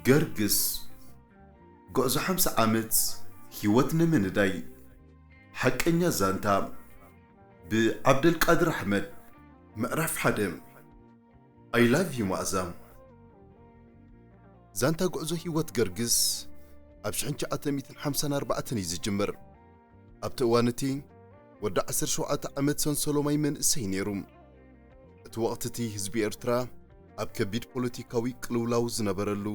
ገርግስ፣ ጉዕዞ ሓምሳ ዓመት ህይወት ንምንዳይ። ሓቀኛ ዛንታ፣ ብዓብደልቃድር ኣሕመድ። ምዕራፍ ሓደ። I love you መኣዛ። ዛንታ ጉዕዞ ህይወት ገርግስ ኣብ ሽሕን ትሽዓተ ሚእትን ሓምሳን ኣርባዕተን እዩ ዝጅምር። ኣብቲ እዋን እቲ ወዲ ዓሰርተ ሸውዓተ ዓመት ሰንሰሎማይ መንእሰይ ነይሩ። እቲ ወቕቲ እቲ ህዝቢ ኤርትራ ኣብ ከቢድ ፖለቲካዊ ቅልውላው ዝነበረሉ፣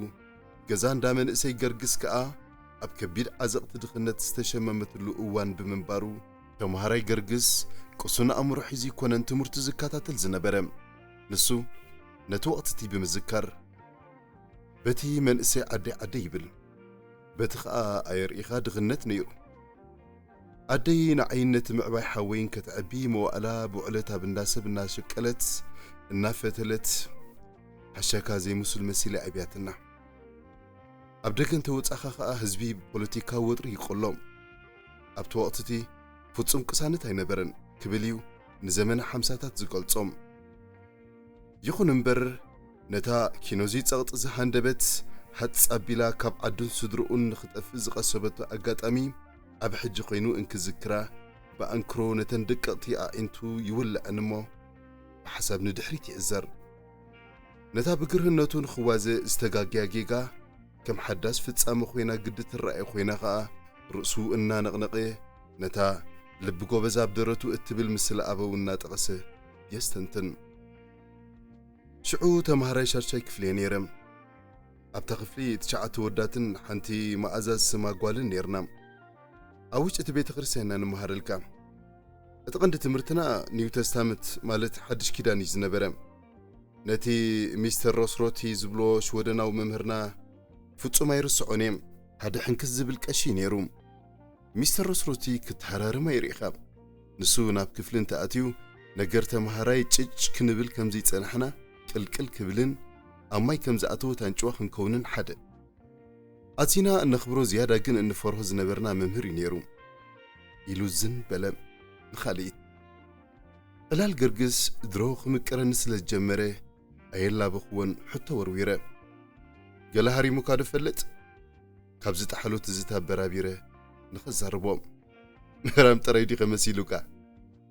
ገዛ እንዳ መንእሰይ ገርግስ ከኣ ኣብ ከቢድ ዓዘቕቲ ድኽነት ዝተሸመመትሉ እዋን ብምንባሩ፣ ተምሃራይ ገርግስ ቅሱን ኣእምሮ ሒዙ ኣይኮነን ትምህርቱ ዝከታተል ዝነበረ። ንሱ ነቲ ወቕቲ እቲ ብምዝካር፣ በቲ መንእሰይ ዓደይ ዓደይ ይብል፣ በቲ ኸኣ ኣየርኢኻ ድኽነት ነይሩ። ኣደይ ንዓይን ነቲ ምዕባይ ሓወይን ከተዕቢ መዋእላ ብውዕለት ኣብ እንዳ ሰብ እናሸቀለት፣ እናፈተለት፣ ሓሻካ ዘይምሱል መሲላ ኣብያትና። ኣብ ደገ እንተወጻኻ ኸኣ ህዝቢ ብፖለቲካዊ ወጥሪ ይቆሎ። ኣብቲ ወቕቲ እቲ ፍጹም ቅሳነት ኣይነበረን ክብል እዩ ንዘመነ ሓምሳታት ዝገልጾም። ይኹን እምበር፣ ነታ ኪኖዚ ጸቕጢ ዝሃንደበት፣ ሃጽ ኣቢላ ካብ ዓዱን ስድርኡን ንኽጠፍእ ዝቐሰበቶ ኣጋጣሚ፣ ኣብ ሕጂ ኾይኑ እንክዝክራ፣ ብኣንክሮ ነተን ደቀቕቲ ኣዒንቱ ይውልዐን እሞ፣ ብሓሳብ ንድሕሪት ይዕዘር። ነታ ብግርህነቱ ንኽዋዘ ዝተጋግያ ጌጋ፣ ከም ሓዳስ ፍጻመ ኮይና ግዲ ትረኣዮ ኮይና ኸኣ፣ ርእሱ እናነቕነቐ፣ ነታ ልቢ ጎበዝ ኣብ ደረቱ እትብል ምስለ ኣበው እናጠቐሰ የስተንትን። ሽዑ ተማሃራይ ሻድሻይ ክፍሊ እየ ነይረ። ኣብታ ክፍሊ ትሽዓተ ወዳትን ሓንቲ መኣዛ ዝስማ ጓልን ነይርና። ኣብ ውሽጢ እቲ ቤተ ክርስቲያን ኢና ንመሃረልካ። እቲ ቀንዲ ትምህርትና ኒው ተስታመንት ማለት ሓድሽ ኪዳን እዩ ዝነበረ። ነቲ ሚስተር ሮስሮቲ ዝብሎ ሽወደናዊ መምህርና ፍጹም ኣይርስዖን እየ። ሓደ ሕንክስ ዝብል ቀሺ ነይሩ። ሚስተር ሮስሮቲ ክትሃራርም ኣይርኢኻ። ንሱ ናብ ክፍሊ እንተኣትዩ፣ ነገር ተምሃራይ ጭጭ ክንብል ከም ዘይጸናሕና ቅልቅል ክብልን ኣብ ማይ ከም ዝኣተወት ኣንጭዋ ክንከውንን ሓደ። ኣዚና እነኽብሮ ዝያዳ ግን እንፈርሆ ዝነበርና መምህር እዩ ነይሩ፣ ኢሉ ዝን በለ። ንኻልኢት ዕላል ገርግስ ድሮ ክምቅረኒ ስለ ዝጀመረ ኣየላበኽዎን ሕቶ ወርዊረ። ገለ ሃሪሙካ ዶ ፈልጥ? ካብ ዝጠሓሎ ትዝታ ኣበራቢረ ንኸዛርቦ። ምህራም ጥራይ ዲኸ መሲሉካ?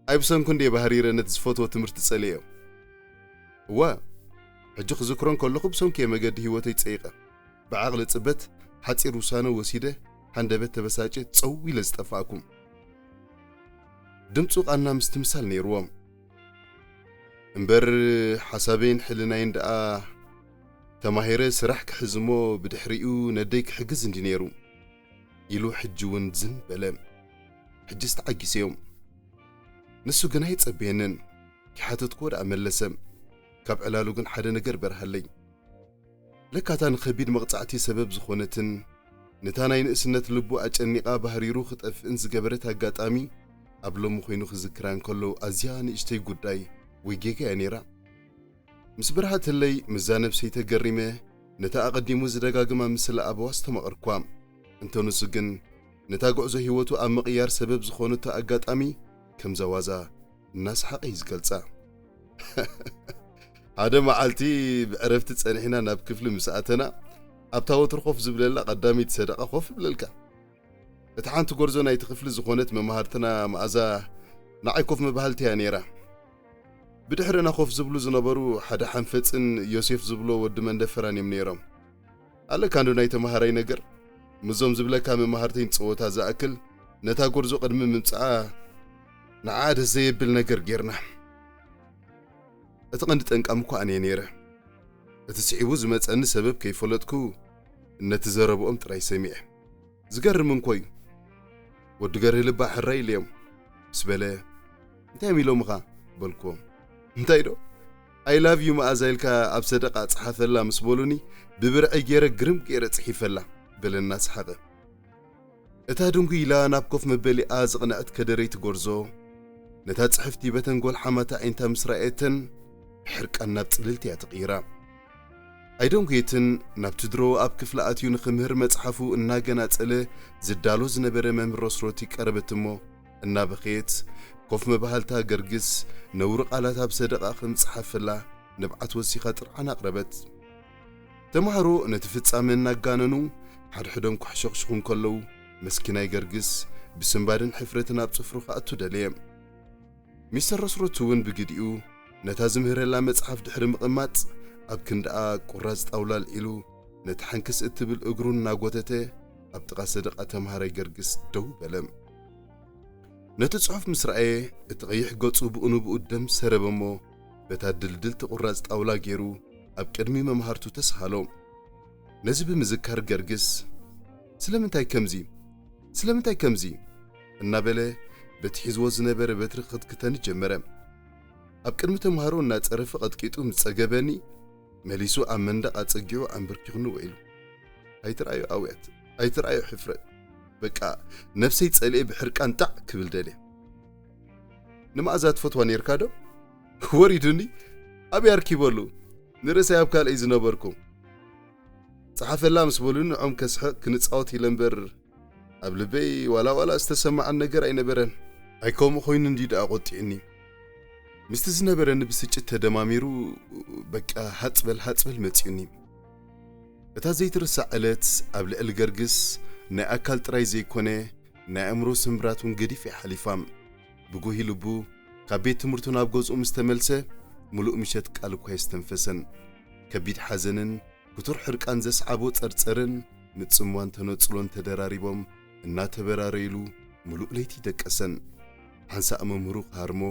ኣይ ብሰንኩ እንድየ ባህሪረ ነቲ ዝፈትዎ ትምህርቲ ጸሊኤዮ። እዋ፣ ሕጂ ክዝክሮ እንከለኹ ብሰንኩ እየ መገዲ ህይወተይ ጸይቐ። ብዓቕሊ ጽበት ሓጺር ውሳነ ወሲደ፣ ሃንደበት ተበሳጭየ ጸው ኢለ ዝጠፋእኩ። ድምጹ ቃና ምስትምሳል ነይርዎ። እምበር ሓሳበይን ሕልናይን ደኣ ተማሂረ ስራሕ ክሕዝ እሞ ብድሕሪኡ ነደይ ክሕግዝ እንዲ ነይሩ፣ ኢሉ ሕጂ እውን ዝን በለ። ሕጅስ ተዓጊሰዮ። ንሱ ግን ኣይጸበየንን። ክሓተትክዎ ደኣ መለሰ። ካብ ዕላሉ ግን ሓደ ነገር በርሃለይ። ለካ እታ ንኸቢድ መቕጻዕቲ ሰበብ ዝኾነትን ነታ ናይ ንእስነት ልቡ ኣጨኒቓ ባህሪሩ ክጠፍእን ዝገበረት ኣጋጣሚ ኣብ ሎሚ ኮይኑ ክዝክራ እንከሎ ኣዝያ ንእሽተይ ጉዳይ ወይ ጌጋ እያ ነይራ። ምስ በርሃተለይ ምስዛ ነብሰይ ተገሪመ ነታ ኣቐዲሙ ዝደጋግማ ምስላ ኣበዋ ኣስተማቐርኳ። እንተ ንሱ ግን ነታ ጉዕዞ ህይወቱ ኣብ ምቕያር ሰበብ ዝኾነቶ ኣጋጣሚ ከምዛ ዋዛ እናሰሓቐ እዩ ዝገልጻ። ሓደ መዓልቲ ብዕረፍቲ ጸኒሕና ናብ ክፍሊ ምስ ኣተና፣ ኣብታ ወትሩ ኮፍ ዝብለላ ቀዳመይቲ ሰደቓ ኮፍ ይብለልካ። እታ ሓንቲ ጎርዞ ናይቲ ክፍሊ ዝኾነት መማህርትና መኣዛ ንዓይ ኮፍ መባህልቲ እያ ነይራ። ብድሕርና ኮፍ ዝብሉ ዝነበሩ ሓደ ሓንፈጽን ዮሴፍ ዝብሎ ወዲ መንደፈራን እዮም ነይሮም። ኣለካ እንዶ ናይ ተማሃራይ ነገር፣ ምስዞም ዝብለካ መማህርተይ ንጸወታ ዝኣክል ነታ ጎርዞ ቅድሚ ምምጽኣ ንዓ ደስ ዘየብል ነገር ጌርና። እቲ ቀንዲ ጠንቃም እኳ ኣነ እየ ነይረ። እቲ ስዒቡ ዝመጸኒ ሰበብ ከይፈለጥኩ ነቲ ዘረብኦም ጥራይ ሰሚዐ። ዝገርም እንኮ እዩ። ወዲ ገርሂ ልባ ሕራይ ኢለዮም ምስ በለ፣ "እንታይ እዮም ኢሎምኻ?" በልክዎም። "እንታይ ዶ? I love you መኣዛ ኢልካ ኣብ ሰደቓ ጸሓፈላ" ምስ በሉኒ፣ ብብርዐይ ገይረ ግርም ገይረ ጽሒፈላ፣ በለ እናሰሓቐ። እታ ድንጉይ ኢላ ናብ ኮፍ መበሊኣ ዝቕንዐት ከደረይቲ ጎርዞ፣ ነታ ጽሕፍቲ በተን ጎልሓማት ኣዒንታ ምስ ረኣየተን፣ ብሕርቃን ናብ ጽልልቲ እያ ተቐይራ። ኣይደንጎየትን፣ ናብቲ ድሮ ኣብ ክፍሊ ኣትዩ ንኽምህር መጽሓፉ እናገናጸለ ዝዳሎ ዝነበረ መምህር ሮስሮቲ ቀረበት እሞ፣ እናበኸየት፣ ኮፍ መባህልታ ገርግስ ነውሪ ቃላት ኣብ ሰደቓ ከም ዝጸሓፈላ ንብዓት ወሲኻ ጥርዓን ኣቕረበት። ተምሃሮ ነቲ ፍጻመ እናጋነኑ ሓድሕዶም ክሕሸኽሽኹ እንከለዉ፣ መስኪናይ ገርግስ ብስንባድን ሕፍረትን ኣብ ጽፍሩ ክኣቱ ደለየ። ሚስተር ረስሮት እውን ብግዲኡ ነታ ዝምህረላ መጽሓፍ ድሕሪ ምቕማጥ፣ ኣብ ክንድኣ ቁራጽ ጣውላ ኣልዒሉ ነቲ ሓንክስ እትብል እግሩ እናጎተተ ኣብ ጥቓ ሰደቓ ተምሃራይ ገርግስ ደው በለ። ነቲ ጽሑፍ ምስ ረኣየ፣ እቲ ቀይሕ ገጹ ብኡ ንብኡ ደም ሰረበ እሞ፣ በታ ድልድልቲ ቁራጽ ጣውላ ገይሩ ኣብ ቅድሚ መምሃርቱ ተስሃሎ። ነዚ ብምዝካር ገርግስ፣ "ስለምንታይ ከምዚ? ስለምንታይ ከምዚ?" እናበለ በቲ ሒዝዎ ዝነበረ በትሪ ክኽትክተኒ ጀመረ። ኣብ ቅድሚ ተምሃሮ እናጸረፈ ቀጥቂጡ ምስ ጸገበኒ፣ መሊሱ ኣብ መንደቕ ኣጸጊዑ ኣንበርኪኹኒ ውዒሉ። ኣይትርኣዮ ኣውያት፣ ኣይትርኣዮ ሕፍረት። በቃ ነብሰይ ጸሊኤ ብሕርቃን ጣዕ ክብል ደልየ። "ንመኣዛ ትፈትዋ ኔርካ ዶ?" ወሪዱኒ። ኣበይ ኣርኪበሉ? ንርእሰይ ኣብ ካልእ ዝነበርኩ። "ጸሓፈላ" ምስ በሉኒ ንዖም ከስሕቕ ክንጻወት ኢለ እምበር፣ ኣብ ልበይ ዋላ ዋላ ዝተሰማዓን ነገር ኣይነበረን። ኣይ ከምኡ ኮይኑ እንዲ ደኣ ቆጢዕኒ። ምስቲ ዝነበረኒ ብስጭት ተደማሚሩ፣ በቃ ሃጽበል ሃጽበል መጺኡኒ። እታ ዘይትርሳዕ ዕለት ኣብ ልዕሊ ገርግስ ናይ ኣካል ጥራይ ዘይኮነ፣ ናይ ኣእምሮ ስምብራት እውን ገዲፍ እያ ሓሊፋ። ብጉሂ ልቡ ካብ ቤት ትምህርቱ ናብ ገዝኡ ምስ ተመልሰ፣ ምሉእ ምሸት ቃል እኳ የስተንፈሰን። ከቢድ ሓዘንን ክቱር ሕርቃን ዘስዓቦ ጸርጸርን ምጽምዋን ተነጽሎን ተደራሪቦም እናተበራረዩሉ፣ ምሉእ ለይቲ ደቀሰን። ሓንሳእ መምህሩ ክሃርሞ፣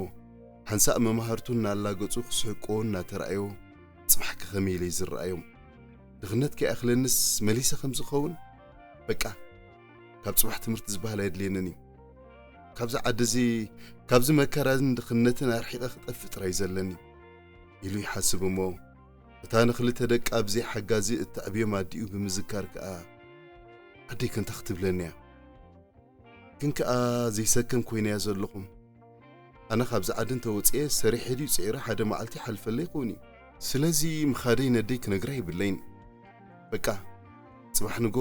ሓንሳእ መማህርቱ እናላገጹ ክስሕቅዎ እናተራእዮ፣ ጽባሕ ከ ከመይ ኢለ ዝረኣዮም? ድኽነት ከይኣኽለንስ መሊሰ ከም ዝኸውን? በቃ፣ ካብ ጽባሕ ትምህርቲ ዝበሃል ኣየድልየንን እዩ። ካብዚ ዓዲ እዚ፣ ካብዚ መከራን ድኽነትን ኣርሒቐ ክጠፍእ ጥራይ ዘለኒ፣ ኢሉ ይሓስብ እሞ፣ እታ ንኽልተ ደቃ ብዘይ ሓጋዚ እተዕብዮም ኣዲኡ ብምዝካር ከኣ፣ ኣደይ ከ እንታይ ክትብለኒ እያ? ግን ከኣ ዘይሰከም ኮይነ እያ ዘለኹ። ኣነ ካብዚ ዓዲ እንተወጽኤ ሰሪሐ ድዩ ጽዒረ ሓደ መዓልቲ ይሓልፈለይ ይኸውን እዩ። ስለዚ ምኻደይ ነደይ ክነግራ የብለይን። በቃ፣ ጽባሕ ንጎ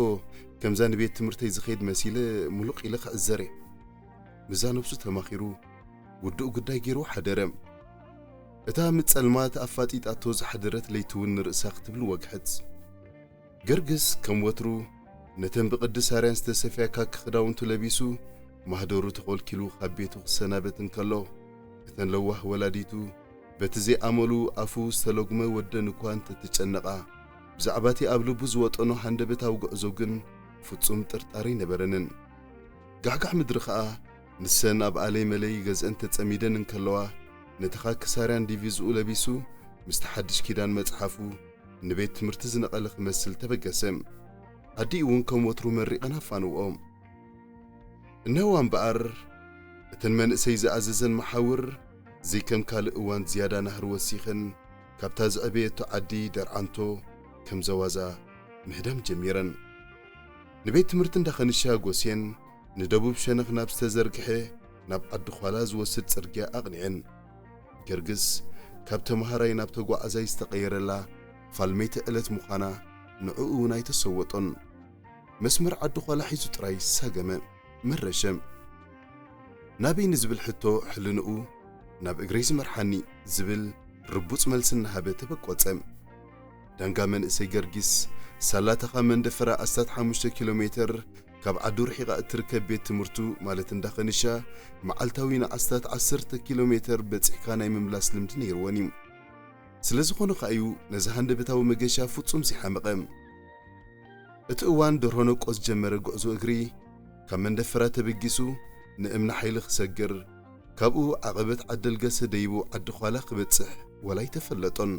ከምዛ ንቤት ትምህርተይ ዝኸይድ መሲለ ሙሉቕ ኢለ ክዕዘር እየ። ምስዛ ነብሱ ተማኺሩ ውዱእ ጉዳይ ገይርዎ ሓደረ። እታ ምጸልማት ኣፋጢጣቶ ዝሓደረት ለይቲ እውን ንርእሳ ክትብል ወግሐት። ገርግስ ከም ወትሩ ነተን ብቕዲ ሳርያን ዝተሰፍያ ካኪ ክዳውንቱ ለቢሱ፣ ማህደሩ ተኾልኪሉ ካብ ቤቱ ክሰናበት እንከሎ፣ እተን ለዋህ ወላዲቱ በቲ ዘይኣመሉ ኣፉ ዝተለጉመ ወደን እኳ እንተተጨነቓ፣ ብዛዕባቲ ኣብ ልቡ ዝወጠኖ ሃንደበታዊ ጉዕዞ ግን ፍጹም ጥርጣረ ኣይነበረንን። ጋሕጋሕ ምድሪ ኸኣ ንሰን ኣብ ኣለይ መለይ ገዝአን ተጸሚደን እንከለዋ፣ ነቲ ካኪ ሳርያን ዲቪዝኡ ለቢሱ፣ ምስቲ ሓድሽ ኪዳን መጽሓፉ ንቤት ትምህርቲ ዝነቐለ ክመስል ተበገሰ። ኣዲኡ እውን ከም ወትሩ መሪቐን ኣፋንውኦ። እነሆ እምበኣር፣ እተን መንእሰይ ዝኣዘዘን መሓውር ዘይከም ካልእ እዋን ዝያዳ ናህሪ ወሲኸን፣ ካብታ ዘዕበየቶ ዓዲ ደርዓንቶ ከም ዘዋዛ ምህዳም ጀሚረን። ንቤት ትምህርቲ እንዳኸንሻ ጎስየን፣ ንደቡብ ሸነኽ ናብ ዝተዘርግሐ ናብ ዓዲ ዃላ ዝወስድ ጽርግያ ኣቕኒዐን። ገርግስ ካብ ተመሃራይ ናብ ተጓዓዛይ ዝተቐየረላ ፋልመይቲ ዕለት ምዃና ንዕኡ እውን ኣይተሰወጦን። መስመር ዓዲ ዃላ ሒዙ ጥራይ ሳገመ፣ መረሸ። ናበይ ንዝብል ሕቶ ሕልንኡ ናብ እግረይ ዝመርሓኒ ዝብል ርቡጽ መልሲ እናሃበ ተበቆጸ። ዳንጋ መንእሰይ ገርጊስ ሳላታ ካብ መንደፈራ ኣስታት ሓሙሽተ ኪሎ ሜተር ካብ ዓዱ ርሒቓ እትርከብ ቤት ትምህርቱ ማለት እንዳ ኸንሻ መዓልታዊ ንኣስታት ዓሰርተ ኪሎ ሜተር በጺሕካ ናይ ምምላስ ልምዲ ነይርወን እዩ። ስለ ዝኾነ ከኣ እዩ ነዚ ሃንደበታዊ መገሻ ፍጹም ዘይሓመቐ። እቲ እዋን ደርሆ ነቆ ዝጀመረ ጉዕዞ እግሪ ካብ መንደፈራ ተበጊሱ ንእምኒ ሓይሊ ክሰግር፣ ካብኡ ዓቐበት ዓደልገሰ ደይቡ ዓዲ ዃላ ክበጽሕ ወላ ኣይተፈለጦን።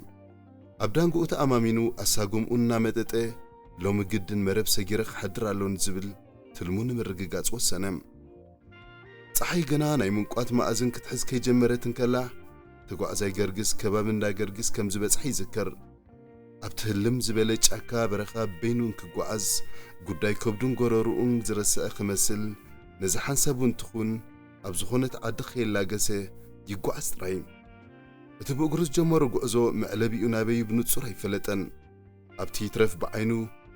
ኣብ ዳንግኡ ተኣማሚኑ ኣሳጉምኡ እናመጠጠ፣ ሎሚ ግድን መረብ ሰጊረ ክሓድር ኣሎኒ ዝብል ትልሙ ንምርግጋጽ ወሰነ። ጸሓይ ገና ናይ ምንቋት መኣዝን ክትሕዝ ከይጀመረት እንከላ፣ ተጓዕዛይ ገርግስ ከባቢ እንዳ ገርግስ ከም ዝበጽሐ ይዝከር። ኣብቲ ህልም ዝበለ ጫካ በረኻ በይኑ እንክጓዓዝ፣ ጉዳይ ከብዱን ጎረርኡን ዝረስዐ ክመስል፣ ነዚ ሓንሳብ እውን ትኹን ኣብ ዝኾነት ዓዲ ከየላገሰ ይጓዓዝ ጥራይ። እቲ ብእግሩ ዝጀመሮ ጉዕዞ መዕለቢኡ ናበዩ ብንጹር ኣይፈለጠን። ኣብቲ ይትረፍ ብዓይኑ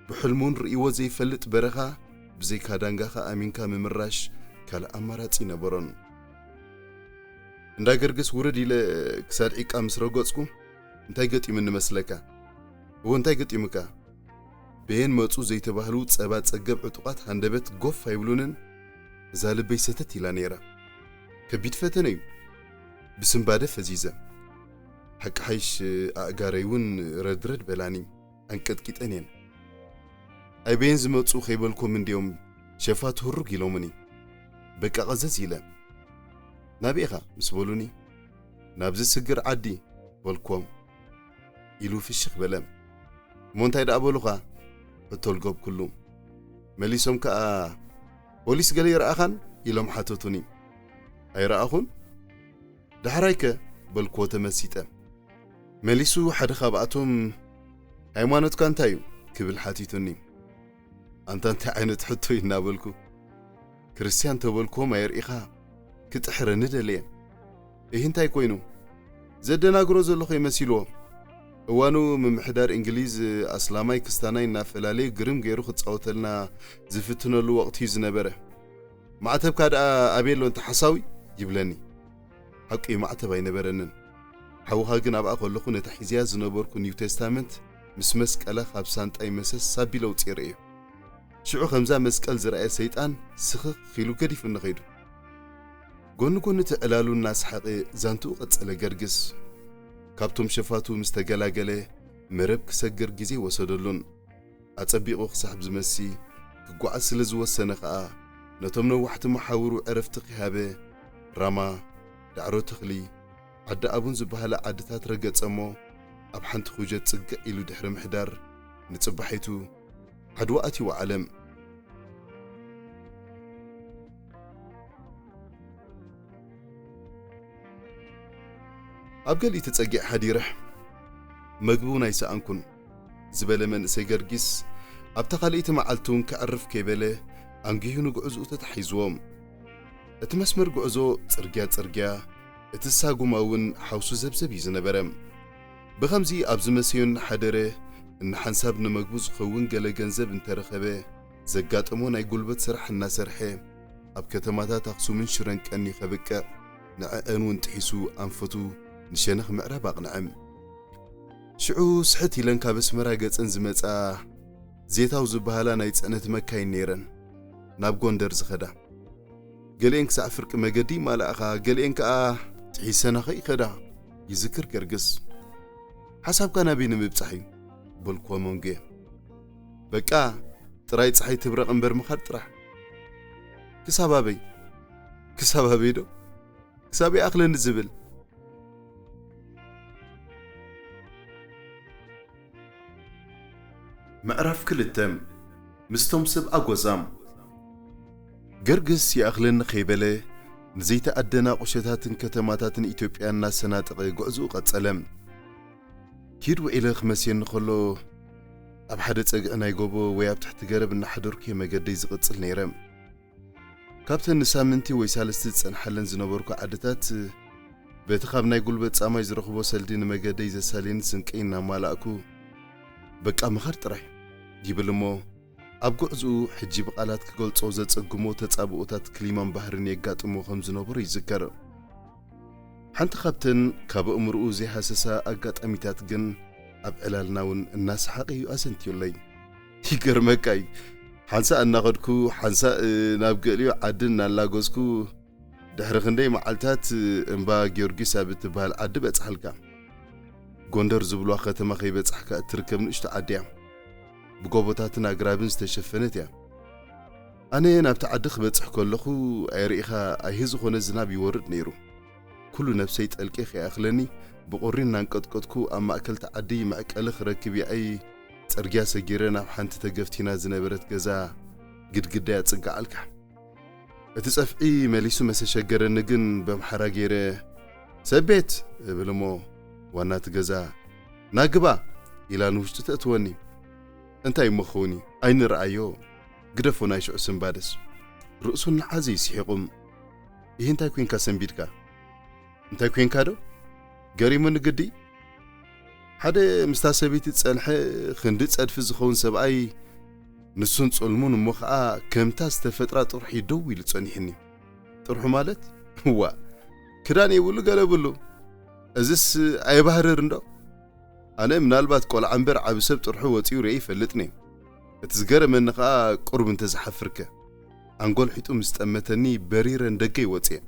ብሕልሙን ርእይዎ ዘይፈልጥ በረኻ፣ ብዘይካ ዳንጋኻ ኣሚንካ ምምራሽ ካልእ ኣማራጺ ኣይነበሮን። እንዳ ገርግስ ውርድ ኢለ ክሳድ ዒቃ ምስ ረገጽኩ፣ እንታይ ገጢሙኒ መስለካ? እወ፣ እንታይ ገጢሙካ? በየን መጹ ዘይተባህሉ ጸባ ጸገብ ዕጡቓት ሃንደበት ጎፍ ኣይብሉንን። እዛ ልበይ ሰተት ኢላ ነይራ። ከቢድ ፈተነ እዩ። ብስንባደ ፈዚዘ። ሓቂ ሓይሽ ኣእጋረይ እውን ረድረድ በላኒ። ኣንቀጥቂጠን እየን። ኣይ በየን ዝመጹ ከይበልኮም እንድዮም ሸፋት ህሩግ ኢሎምኒ። በቃ ቀዘዝ ኢለ። ናበይ ኢኻ ምስ በሉኒ፣ ናብዚ ስግር ዓዲ በልኮም ኢሉ ፍሽኽ በለ። እሞ እንታይ ደኣ በሉኻ? ሕቶ ልገብኩሉ። መሊሶም ከኣ ፖሊስ ገለ ይረኣኻን ኢሎም ሓተቱኒ። ኣይረኣኹን። ዳሕራይከ በልክዎ ተመሲጠ። መሊሱ ሓደ ካብኣቶም ሃይማኖትካ እንታይ እዩ ክብል ሓቲቱኒ። ኣንታ እንታይ ዓይነት ሕቶ እዩ እናበልኩ ክርስትያን ተበልክዎም ኣየርኢኻ ክጥሕረኒ ደለየ። እህ እንታይ ኮይኑ ዘደናግሮ ዘለኹ ይመሲልዎ። እዋኑ ምምሕዳር እንግሊዝ ኣስላማይ ክስታናይ እናፈላለየ ግርም ገይሩ ክጻወተልና ዝፍትነሉ ወቕቲ እዩ ዝነበረ። ማዕተብካ ደኣ ኣበይ ኣሎ እንተ ሓሳዊ ይብለኒ። ሓቂ ማዕተብ ኣይነበረንን። ሓውኻ ግን ኣብኣ ከለኹ ነታ ሒዝያ ዝነበርኩ ኒው ቴስታመንት ምስ መስቀላ ካብ ሳንጣይ መሰስ ኣቢለ ኣውጺኤ ርእየ። ሽዑ ከምዛ መስቀል ዝረኣየ ሰይጣን ስኽኽ ኢሉ ገዲፉኒ ኸይዱ። ጎኒ ጎኒ እቲ ዕላሉ እናሰሓቐ ዛንትኡ ቀጸለ ገርግስ። ካብቶም ሸፋቱ ምስ ተገላገለ መረብ ክሰግር ግዜ ወሰደሉን። ኣጸቢቑ ክሳብ ዝመሲ ክጓዓዝ ስለ ዝወሰነ ኸኣ፣ ነቶም ነዋሕቲ መሓውሩ ዕረፍቲ ኺሃበ፣ ራማ፣ ዳዕሮ ተኽሊ፣ ዓዲ ኣቡን ዝበሃላ ዓድታት ረገጸ እሞ፣ ኣብ ሓንቲ ኩጀት ጽግዕ ኢሉ ድሕሪ ምሕዳር፣ ንጽባሒቱ ዓድዋ ኣትዩ ዓለም። ኣብ ገሊኡ ተጸጊዐ ሓዲረ፣ መግቢ እውን ኣይሰኣንኩን ዝበለ መንእሰይ ገርጊስ፣ ኣብታ ካልኣይቲ መዓልቲ እውን ከዕርፍ ከይበለ ኣንጊሁ ንጉዕዝኡ ተታሒዝዎ። እቲ መስመር ጉዕዞ ጽርግያ ጽርግያ፣ እቲ ሳጉማ እውን ሓውሱ ዘብዘብ እዩ ዝነበረ። ብኸምዚ ኣብ ዝመሰዮ እናሓደረ፣ እንሓንሳብ ንመግቡ ዝኸውን ገለ ገንዘብ እንተረኸበ፣ ዘጋጠሞ ናይ ጉልበት ስራሕ እናሰርሐ፣ ኣብ ከተማታት ኣኽሱምን ሽረን ቀንዩ ከብቅዕ፣ ንዐአን እውን ጥሒሱ ኣንፈቱ ንሸነኽ ምዕራብ ኣቕንዐ። ሽዑ ስሕት ኢለን ካብ ኣስመራ ገጸን ዝመጻ ዜታው ዝበሃላ ናይ ጽዕነት መካይን ነይረን፣ ናብ ጎንደር ዝኸዳ። ገሊኤን ክሳዕ ፍርቂ መገዲ ይማልኣኻ፣ ገሊኤን ከኣ ጥሒሰናኸ ይኸዳ፣ ይዝክር ገርግስ። ሓሳብካ ናበይ ንምብጻሕ እዩ? በልክዎ መንጉየ። በቃ፣ ጥራይ ጸሓይ ትብረቕ እምበር ምኻድ ጥራሕ። ክሳብ ኣበይ? ክሳብ ኣበይ ዶ? ክሳብ ይኣኽለኒ ዝብል። ምዕራፍ ክልተ። ምስቶም ሰብ ኣጎዛ። ገርግስ ይኣኽለኒ ከይበለ፣ ንዘይተኣደና ቁሸታትን ከተማታትን ኢትዮጵያ እናሰናጠቐ ጉዕዝኡ ቀጸለ። ኪድ ውዒለ ክመስየኒ ከሎ፣ ኣብ ሓደ ጸግዒ ናይ ጎቦ ወይ ኣብ ትሕቲ ገረብ እናሓደርኩ እየ መገደይ ዝቕጽል ነይረ። ካብተን ንሳምንቲ ወይ ሳልስቲ ዝጸንሓለን ዝነበርኩ ዓድታት፣ በቲ ካብ ናይ ጉልበት ጻማይ ዝረኽቦ ሰልዲ ንመገደይ ዘሳልየኒ ስንቀይ እናማላእኩ፣ በቃ ምኻድ ጥራይ ይብል እሞ፣ ኣብ ጉዕዝኡ ሕጂ ብቓላት ክገልጾ ዘጸግሞ ተጻብኦታት ክሊማን ባህርን የጋጥሞ ከም ዝነበሮ ይዝከር። ሓንቲ ካብተን ካብ ኣእምሮኡ ዘይሃሰሳ ኣጋጣሚታት ግን ኣብ ዕላልና እውን እናሰሓቐ እዩ ኣዘንትዩለይ። ይገርመካ እዩ፣ ሓንሳእ እናኸድኩ፣ ሓንሳእ ናብ ገሊኡ ዓዲ እናላገዝኩ፣ ድሕሪ ክንደይ መዓልታት እምባ ጊዮርጊስ ኣብ እትበሃል ዓዲ በጽሓልካ። ጎንደር ዝብልዋ ከተማ ከይበጻሕካ እትርከብ ንእሽቶ ዓዲ እያ። ብጎቦታትን ኣግራብን ዝተሸፈነት እያ። ኣነ ናብቲ ዓዲ ክበጽሕ ከለኹ፣ ኣይርኢኻ ኣይሂ ዝኾነ ዝናብ ይወርድ ነይሩ። ኩሉ ነብሰይ ጠልቂ ከይኣኽለኒ፣ ብቑሪ እናንቀጥቀጥኩ ኣብ ማእከል እቲ ዓዲ መዕቀሊ ክረክብ ይኣይ፣ ጽርግያ ሰጊረ ናብ ሓንቲ ተገፍቲና ዝነበረት ገዛ ግድግዳያ ጽጋዓልካ። እቲ ጸፍዒ መሊሱ መሰሸገረኒ ግን በምሓራ ገይረ፣ "ሰብ ቤት!" እብል እሞ፣ ዋና እቲ ገዛ፣ "ናግባ!" ኢላ ንውሽጢ ተእትወኒ። እንታይ እሞ ክኸውን እዩ? ኣይንረኣዮ። ግደፎ ናይ ሽዑ ስንባደስ። ርእሱ እናሓዘ ይስሒቑ። "ይህ እንታይ ኮንካ ሰንቢድካ?" "እንታይ ኮንካ ዶ? ገሪሙኒ ግዲ?" ሓደ ምስታ ሰበይቲ ዝጸንሐ ክንዲ ጸድፊ ዝኸውን ሰብኣይ፣ ንሱን ጽልሙን እሞ ኸኣ ከምታ ዝተፈጥራ ጥርሑ ደው ኢሉ ጸኒሕኒ። ጥርሑ ማለት? እዋ፣ ክዳን የብሉ ገለ ብሉ። እዝስ ኣየባህርር እንዶ? ኣነ ምናልባት ቆልዓ እምበር ዓቢ ሰብ ጥርሑ ወጺኡ ርእየ ይፈልጥኒ። እቲ ዝገረመኒ ኸኣ፣ ቁሩብ እንተዝሓፍርከ፣ ኣንጎልሒጡ ምስ ጠመተኒ በሪረ ንደገ ይወጽየ።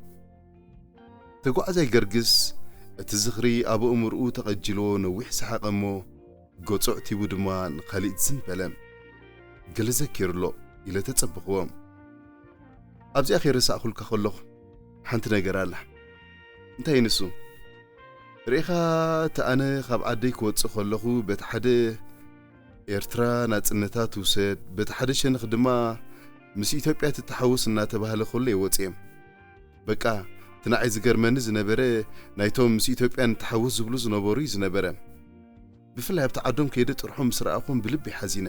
ተጓዓዛይ ገርግስ፣ እቲ ዝኽሪ ኣብ ኣእምርኡ ተቐጂልዎ ነዊሕ ሰሓቐ እሞ፣ ገጹ ኣዕቲቡ ድማ ንኻሊእ ዝን በለ። "ገለ ዘኪሩ ኣሎ" ኢለ ተጸበኽዎ። ኣብዚኣ ከይረሳዕኩልካ ከለኹ ሓንቲ ነገር ኣላ። እንታይ ንሱ? ርኢኻ፣ እቲ ኣነ ካብ ዓደይ ክወጽእ ከለኹ በቲ ሓደ ኤርትራ ናጽነታ ትውሰድ፣ በቲ ሓደ ሸነኽ ድማ ምስ ኢትዮጵያ ትተሓወስ እናተባህለ ከሎ እየ ወጽየ። በቃ፣ እቲ ንዓይ ዝገርመኒ ዝነበረ ናይቶም ምስ ኢትዮጵያ ንተሓወስ ዝብሉ ዝነበሩ እዩ ዝነበረ። ብፍላይ ኣብቲ ዓዶም ከይደ ጥርሖም ምስ ረኣኹም ብልቢ ሓዚነ።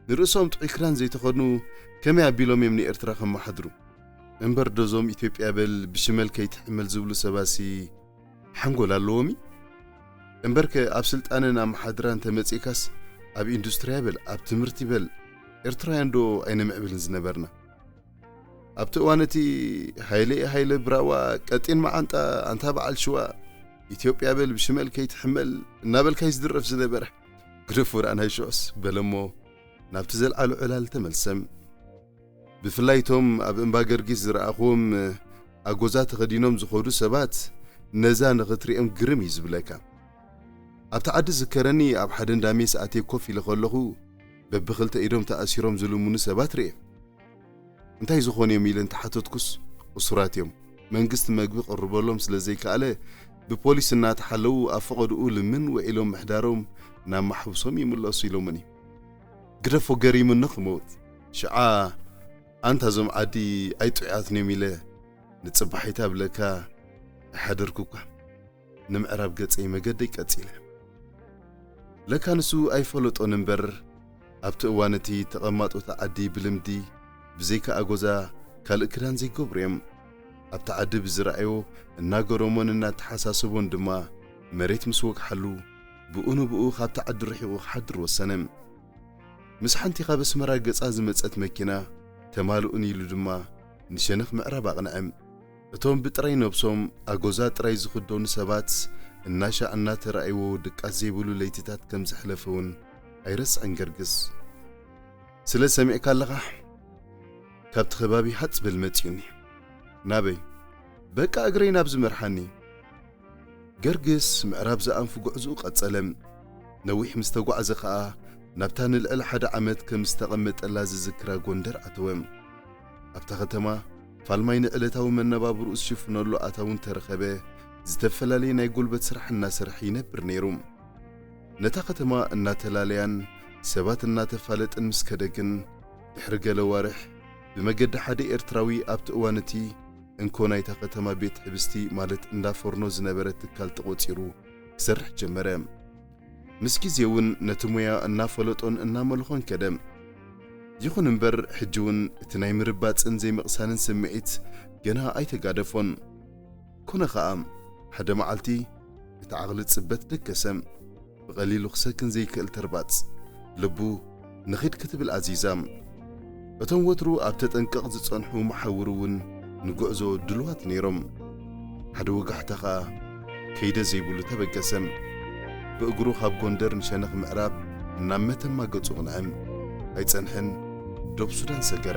ንርእሶም ጥዑይ ክዳን ዘይተኸድኑ ከመይ ኣቢሎም እዮም ንኤርትራ ከመሓድሩ? እምበር ዶዞም ኢትዮጵያ በል ብሽመል ከይትሕመል ዝብሉ ሰባሲ ሓንጎል ኣለዎም እዩ? እምበርከ ኣብ ስልጣንን ኣመሓድራን ተመጺእካስ ኣብ ኢንዱስትርያ በል ኣብ ትምህርቲ በል ኤርትራውያን ዶ ኣይነምዕብልን ዝነበርና? ኣብቲ እዋን እቲ ሃይለ ሃይለ ብራዋ ቀጢን መዓንጣ ኣንታ በዓል ሽዋ ኢትዮጵያ በል ብሽመል ከይትሕመል እናበልካይ ዝድረፍ ዝነበረ ግደፎ ደኣ ናይ ሽዑስ በለሞ ናብቲ ዘልዓሉ ዕላል ተመልሰ። ብፍላይ እቶም ኣብ እምባ ገርጊስ ዝረኣኽዎም ኣጎዛ ተኸዲኖም ዝኸዱ ሰባት ነዛ ንኽትሪኦም ግርም እዩ ዝብለካ። ኣብቲ ዓዲ ዝከረኒ ኣብ ሓደ እንዳ ሜስ ኣትየ ኮፍ ኢለ ከለኹ በብኽልተ ኢዶም ተኣሲሮም ዝልምኑ ሰባት ርኤ። እንታይ ዝኾኑ እዮም ኢለ እንተሓተትኩስ እሱራት እዮም። መንግስቲ መግቢ ቅርበሎም ስለ ዘይከኣለ ብፖሊስ እናተሓለዉ ኣብ ፈቐድኡ ልምን ውዒሎም ምሕዳሮም ናብ ማሕብሶም ይምለሱ ኢሎምኒ። ግደፎ ገሪሙኒ ክመውት። ሽዓ ኣንታ እዞም ዓዲ ኣይጥዑያትን እዮም ኢለ ንጽባሒታ ብለካ ኣይሓደርኩ እኳ። ንምዕራብ ገጸይ መገደይ ቀጺለ። ለካ ንሱ ኣይፈለጦን እምበር፣ ኣብቲ እዋን እቲ ተቐማጦ እቲ ዓዲ ብልምዲ ብዘይካ ኣጎዛ ካልእ ክዳን ዘይገብሩ እዮም። ኣብቲ ዓዲ ብዝረኣዮ እናገረሞን እናተሓሳሰቦን ድማ መሬት ምስ ወግሓሉ ብኡ ንብኡ ካብቲ ዓዲ ርሒቑ ክሓድር ወሰነ። ምስ ሓንቲ ካብ ኣስመራ ገጻ ዝመጸት መኪና ተማልኡኒ ኢሉ ድማ ንሸነኽ ምዕራብ ኣቕንዐ። እቶም ብጥራይ ነብሶም ኣጎዛ ጥራይ ዝኽደኑ ሰባት እናሻዕ እናተራእይዎ ድቃስ ዘይብሉ ለይትታት ከም ዘሕለፈ እውን ኣይረስዕን ገርግስ። ስለ ሰሚዕካ ኣለኻ? ካብቲ ከባቢ ሃጽ በል መጺኡኒ። ናበይ? በቃ እግረይ ናብ ዝመርሓኒ። ገርግስ ምዕራብ ዝኣንፉ ጉዕዞኡ ቀጸለ። ነዊሕ ምስ ተጓዕዘ ኸኣ ናብታ ንልዕሊ ሓደ ዓመት ከም ዝተቐመጠላ ዝዝክራ ጎንደር ኣተወ። ኣብታ ከተማ ፋልማይ ንዕለታዊ መነባብርኡ ዝሽፍነሉ ኣታዊ እንተረኸበ፣ ዝተፈላለየ ናይ ጉልበት ስራሕ እናሰርሐ ይነብር ነይሩ። ነታ ከተማ እናተላለያን ሰባት እናተፋለጥን ምስ ከደ ግን፣ ድሕሪ ገለ ዋርሕ ብመገዲ ሓደ ኤርትራዊ ኣብቲ እዋን እቲ እንኮ ናይታ ከተማ ቤት ሕብስቲ ማለት እንዳ ፎርኖ ዝነበረ ትካል ተቖጺሩ ክሰርሕ ጀመረ። ምስ ግዜ እውን ነቲ ሞያ እናፈለጦን እናመልኾን ከደ። ይኹን እምበር፣ ሕጂ እውን እቲ ናይ ምርባጽን ዘይምቕሳንን ስምዒት ገና ኣይተጋደፎን። ኮነ ኸኣ፣ ሓደ መዓልቲ እቲ ዓቕሊ ጽበት ደገሰ። ብቐሊሉ ክሰክን ዘይክእል ተርባጽ ልቡ ንኺድ ክትብል ኣዚዛ። እቶም ወትሩ ኣብ ተጠንቀቕ ዝጸንሑ መሓውር እውን ንጉዕዞ ድሉዋት ነይሮም። ሓደ ወጋሕታ ኸኣ ከይደ ዘይብሉ ተበገሰ። ብእግሩ ካብ ጎንደር ንሸነኽ ምዕራብ ናብ መተማ ገጹ ቅንዐ። ኣይጸንሐን፣ ዶብ ሱዳን ሰገረ።